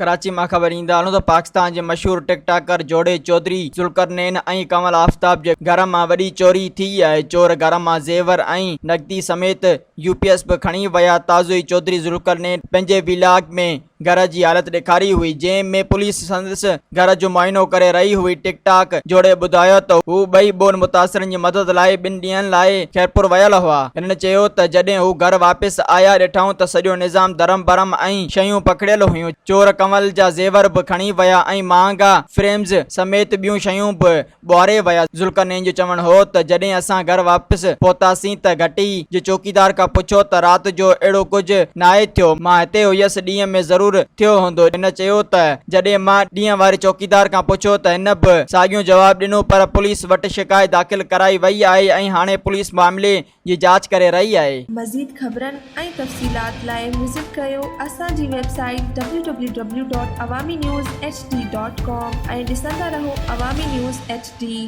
ڪراچي مان خبر ايندا هلون ته پاڪستان جي مشهور ٽڪ ٽاڪر جوڙي چوڌري ذوالقرنين ۽ ڪنول آفتاب جي گهر مان وڏي چوري ٿي آهي، چور گهر مان زيور ۽ نقدي سميت يو پي ايس به کڻي ويا، تازو ئي چوڌري ذوالقرنين پنهنجي وي لاگ ۾ گهر جي حالت ڏيکاري هئي، جنهن ۾ پوليس سندس گهر جو معائنو ڪري رهي هئي، ٽڪ ٽاڪ جوڙي ٻڌايو ته هو ٻئي ٻوڏ متاثرن جي مدد لاء ٻن ڏينهن لاء خيرپور ويل هئا. هنن چيو ته جڏهن هو گهر واپس آيا ڏٺائون ته سڄو نظام درهم برهم ۽ شيون پکڙيل هيون، چور ڪنول جا زيور به کڻي ويا ۽ مهانگا فريمز سميت ٻيون شيون به ٻوهاري ويا. ذوالقرنين جو چوڻ هو ته جڏهن اسان گهر واپس پهتاسين ته گهٽي جي چوڪيدار کان پڇيو ته رات جو اهڙو ڪجهه ناهي ٿيو، مان هتي هيس ڏينهن ۾ ضرور ٿيو هوندو. هن چيو ته جڏهن مان ڏينهن واري چوڪيدار کان پڇيو ته هن به ساڳيون جواب ڏنو پر پوليس وٽ شڪايت داخل ڪرائي وئي آهي ۽ هاڻي پوليس معاملي جي جاچ ڪري رهي آهي. مزيد خبرن ۽ تفصيلات لاء وزٽ ڪريو اسان جي website W W W dot Awami news H D dot com ۽ ڏسندا رهو عوامي نيوز ايڇ ڊي.